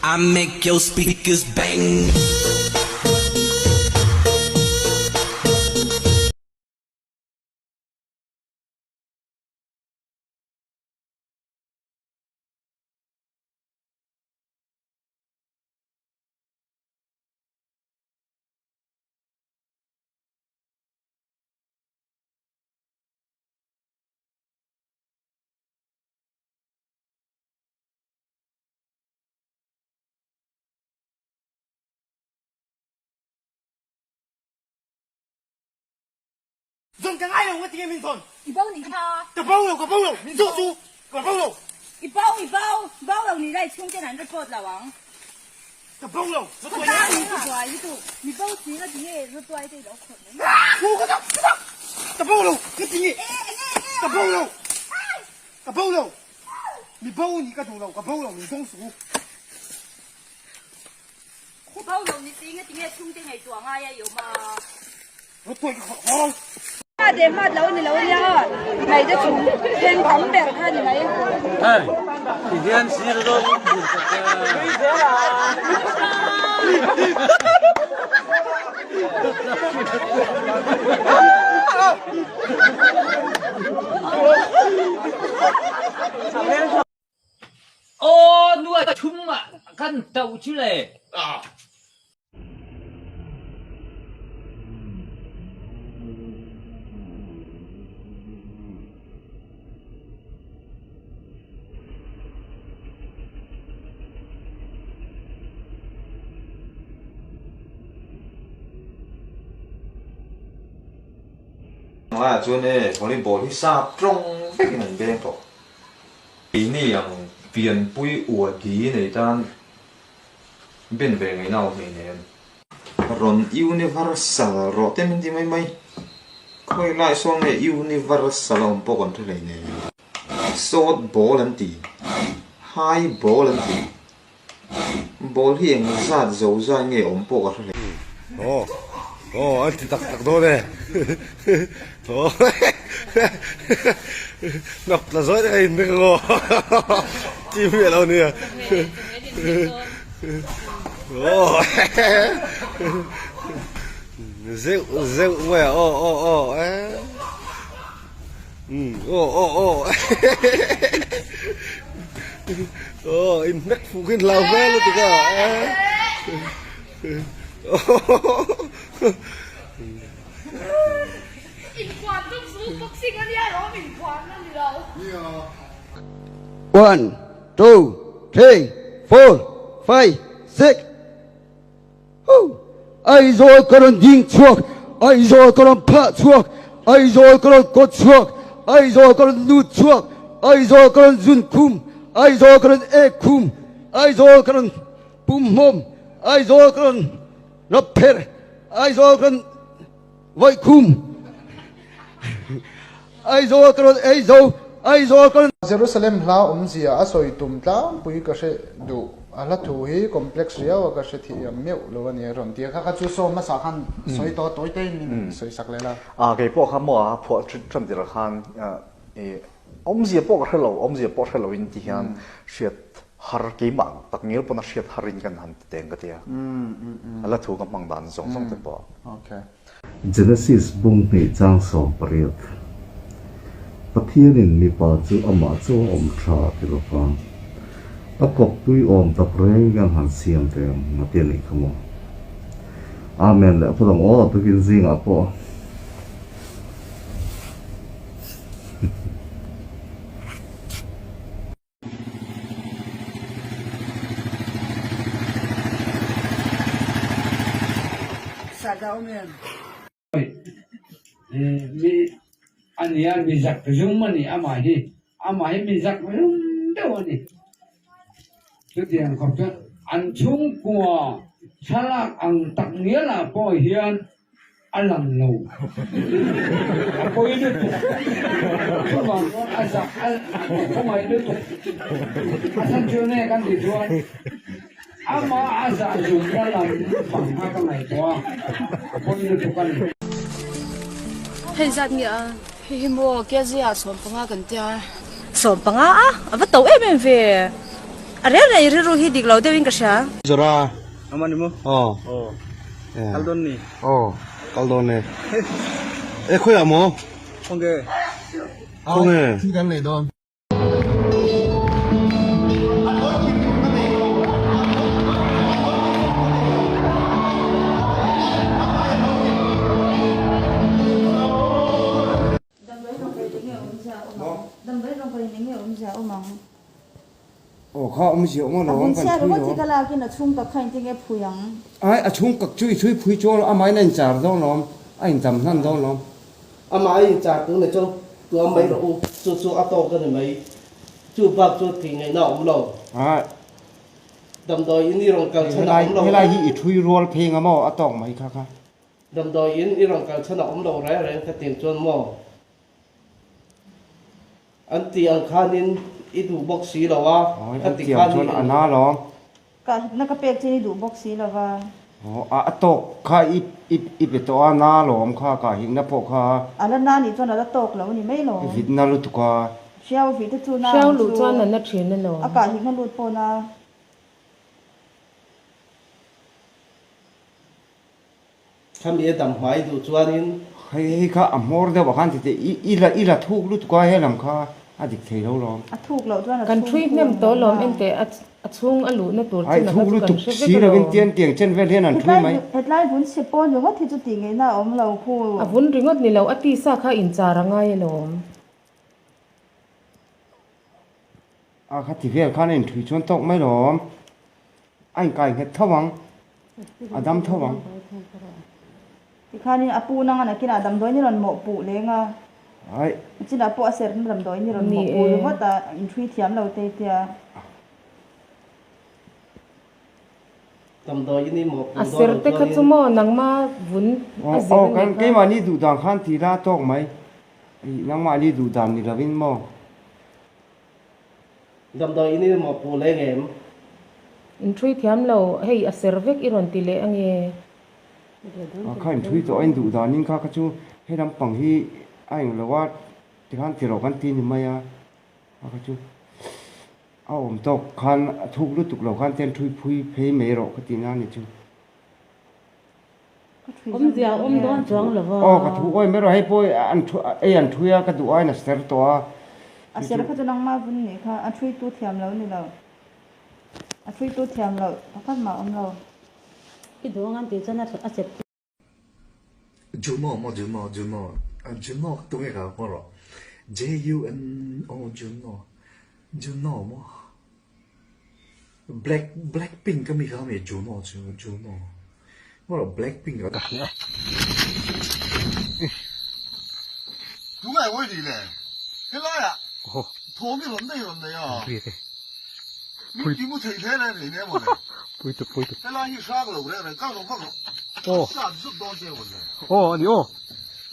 I make your speakers bang. Zawn ka ngai lo nga tinge min zawn? I bo nih kha. Ka bo lo, ka bo lo, min zawh chu ka bo lo. I bo, i bo, bo lo nih lai chhung ten an report lo ang. Ka bo lo, Ka tang in ka buai lutuk, mi bo si nga tinge rawtuai te i lo khawrh mai mai. Thu ka tak, ka tak, ka bo lo, nga tinge, ka bo lo, ka bo lo, mi bo nih ka duh lo, ka bo lo, min zawng suh u. Bo lo ni si nga tinge chhungte ngaihtuah ngai a i awm a. Rawtuai ka khawrh haw lo. Hma de hmat lo ni lo nia aw, mai te chung thleng tam ber kha ni mai. Hei, ti hian sir dawn in dil ka che. Aw nuai thum ah kan to cu le. Laiah chuan e volleyball hi sap tawng vekin an beng tawh. Keini ang pianpui uadi nei tan ben ve ngaihna awm hlein em? Rawn universal rawh te min ti mai mai. Khawi lai sawn nge universal a awm pawh kan hre hlein em? Short ball an ti, high ball an ti. Ball hi eng zat zo zai nge awm pawh ka hre hle. Aw aw an ti tak tak dawn e aw hnap tla zawi tak a in vek ang aw chi miah lo nia aw zeuh zeuh mai a aw aw aw Aw aw aw aw in hnek fuh khi hlau vel lutuk a One, two, three, four, five, six. Hoo! Aizawl ka rawn ding chhuak, Aizawl ka rawn phah chhuak, Aizawl ka rawn kawt chhuak, Aizawl ka rawn lut chhuak, Aizawl ka rawn zun khum, Aizawl ka rawn ek khum, Aizawl ka rawn pum hmawm, Aizawl ka rawn rap pherh, Aizawl ka rawn vawih khum, Aizawl ka rawn ei zo, Aizawl ka rawn. Jerusalem hla awmzia a sawi tum tlangpui ka hre duh. A hla thu hi complex riau a ka hre thiam meuh lo a ni a rawn ti a. Kha kha chu saw hmasa khan sawi tawh a tawi taiin min sawi sak leh la. A kei pawh kha maw a phuah tan tirh khan i awmzia pawh ka hre lo, awmzia pawh hre loin ti hian hriat har keimah tak ngel pawn a hriat harin kan han ti teng ka ti a. A hla thu ka hmang dan zawng zawng te pawh. Genesis bung hnih chang 18 Pathianin mipa chu amah chu a awm tha ti lo va, a kawppui awm tak reng hian han siam ve ang a ti a nih kha maw. Amen leh phawt ang aw, tukin zingah pawh. Mi a ni a, mi zak zum a ni amah hi, amah hi mi zak zum deuh a ni. Chutiang khawp chuan an chhungkua thlalak ang tak ngialah pawh hian A lang lo. A pawi lutuk. Chuvang chuan a zak a khawngaih lutuk. A chhan chu nge kan tih chuan amah a zah zumna lam pang kha ka ngaihtuah a, a pawi lutuk a ni. Hei zat nge a? Hei hi maw kg ah 15 kan tia. 15 a? A va to em em ve. A reng reng i rilru hi dik lo deuhin ka hria. Zara. Ama ni maw? Aw. Aw. Kal dawn ni. Aw, kal dawn e. E khawiah maw? Khawnge. Khawnge. Thil kan lei dawn. Aw kha awmzia awm alawm kan thui lo. Ai a chhung kak chu i thui phui chu amahin a inchar dawn lawm a intam hnan dawn lawm. Amah a inchar tur ni chu tuam mai rawh u, chu chu a tawk a ni mai. Chu bak chu tih ngaihna a awm lo. Damdawi in i rawn kal chhan a awm lo. Helai hi i thui rual phei nga maw a tawk mai kha kha. Damdawi in i rawn kal chhan a awm lo reng reng ka tiang chuan maw? An tih ang khanin i duh bawk si lo a, ka ti khan chuan a na lawm. Ka na ka pek chin i duh bawk si lo va. Aw a a tawk kha i i i pe tawh a na lawm kha ka hikna pawh kha. A la na nih chuan a la tawk lo a ni mai lawm. I vit na lutuk a. Hriau vih te chu na Hriau ang luh chu. chuan a na thin a lawm. A kah hikna lut pawh na. Khami a dam hmai duh chuanin. Hei hei kha a hmawr deuh ah khan ti teh i i la i la thuk lutuk a he lam kha a dik thei lo lawm. A thuk loh chuan a Kan chhung thui khu hnem ang tawh lawm na. enteh a a chhung a luhna tur Ai chin a thuk kha chu kan lutuk hre si vek lovin alawm. tian tiang chen vel hian an thui Hetlai mai. hetlai vun chhe pawn ringawt hi chu tih ngaihna a awm lo khu. A vun ringawt ni lo a tisa kha inchar a ngai alawm. A kha ti vel khan a inthui chuan tawk mai lawm. A inkai nghet tho ang. A dam tho ang. Tikhanin a pu nanga nakinah damdawi ni rawn mawhpuh leng a. Ai. Chinah pawh a serhna damdawi ni rawn mawhpuh ringawt a, inthui thiam lo te tia. Damdawi ni mawhpuh A dawn ser lo te kha chuanin. chu maw nangma vun a zir Aw, a nih kha. keimahni duh dan khan ti la tawk mai. Nangmahni duh dan ni lovin maw. Damdawi in i mawhpuh leng em? In thui thiam lo, hei a ser vek i rawn ti leh ange. A kha in thui tawh a in duh danin kha kha chu hei lampang hi a eng lo a tikhan ti rawh kan ti ni mai a, a kha chu a awm tawk khan a thuk lutuk lo khan tian thui phui phei mai rawh ka ti na ni chu. Awmzia a awm dawn chuang lo va. Aw ka thu awi mai rawh hei pawh an thu ei an thui a ka duh aiin a ser tawh a. A ser kha chu nangmah vun nih kha a thui tu thiam lo ni lo. A thui tu thiam loh pakhat mah awm lo. I duh ang an tih chuan a chep. Juno maw Juno Juno Juno tunge ka hmu rawh J U N O Juno Juno maw. Black black pink ami kha ami Juno chu Juno maw black pink a. Ka hria. Tungai awi ni le helai ah thawm i rawn nei rawn nei a min ti mu thei hle reng reng nia maw le helai hi hrang lo reng reng kal rawh vak rawh a sat zut dawn che maw le. Aw ani aw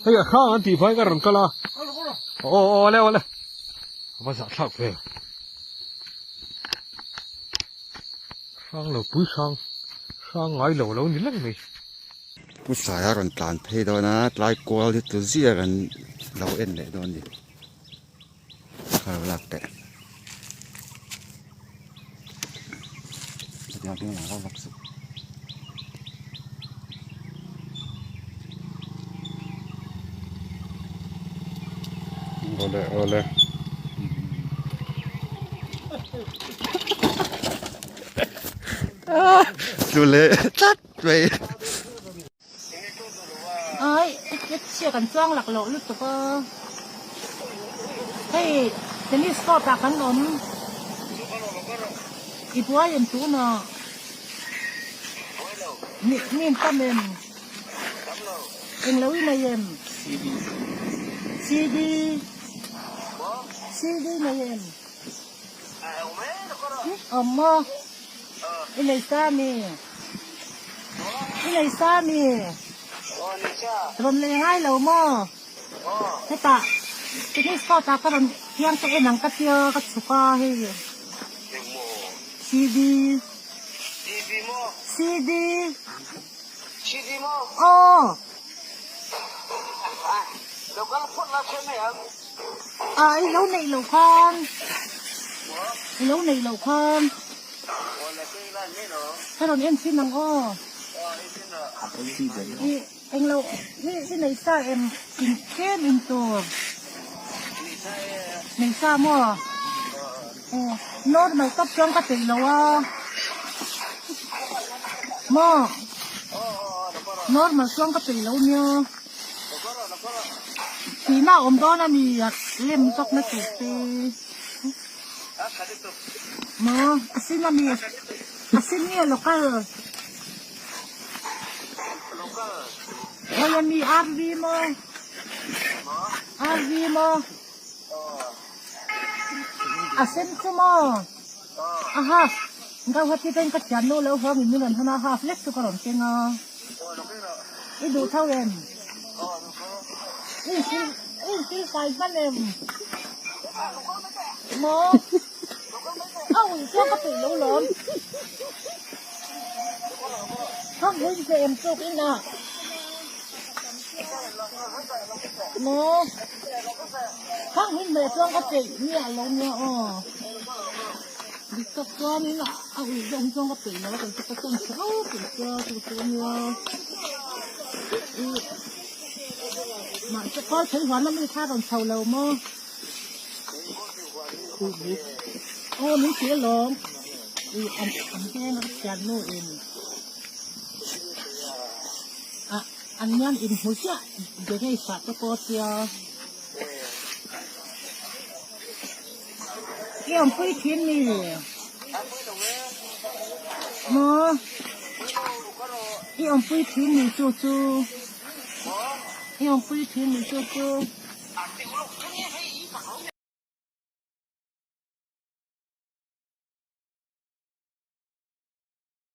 hei a hrang an tih vangin ka rawn kal a kal rawh kal rawh aw aw awle awle a va zahthlak ve. Hrang lo pui hrang hrang ngai lo lo ni leng mai. Pu Saia rawn tlan phei dawn a, tlai kual hi tu zia kan lo en leh dawn a ni. Ka lo lak teh. Hetiang ding lang vak vak suh. Awle awle. Tlu leh tlat mai. Ai chhia kan chuang lak loh lutuk a hei tennis court ah kan awm i buai em tunah mi in tam em englo i nei em cd cd nei em awm maw i nei sa mi i nei sa mi rawn lei ngai lo maw hetah tennis court ah ka rawn thiang ka en ang ka tia ka chhuk a hei cd cd aw ah i lo neih loh khan i lo neih loh khan. Ka rawn en thin ang aw. I englo hi i nei sa em in tlem in tur. Nei sa maw? Aw normal tawp chuan ka peih lo a. Maw? Normal chuan ka peih lo nia. Tihna a awm dawn a ni a lem zawk na tur te. Maw a sin a mi a sin nge local Hei a mi RV maw RV maw a sen chu maw a half Gauhati te ka thian nu lo huang in min rawn han a half lek chu ka rawn keng a. I duh tho em? I sil i sil fai hman em? Maw? A ui chuan ka peih lo lawm. Khang hui che em tuk in ah. Maw? Khang hui hmeh chuan ka peih miah lo nia aw. Dik tak chuanin a ui zawk hi chuan ka peih lo a, kei chu ka chuan kher peih sia chu chu ania. Ih mahse kawl thei huan ami kha rawn chho lo maw? Aw min ti alawm. Ih an an veng a ka thian nu in ah an hian inhmu ziah be ngei fah te pawh sia. I awmpui thin mi? Maw? I awmpui thin mi chu chu? I awmpui thin mi chu chu?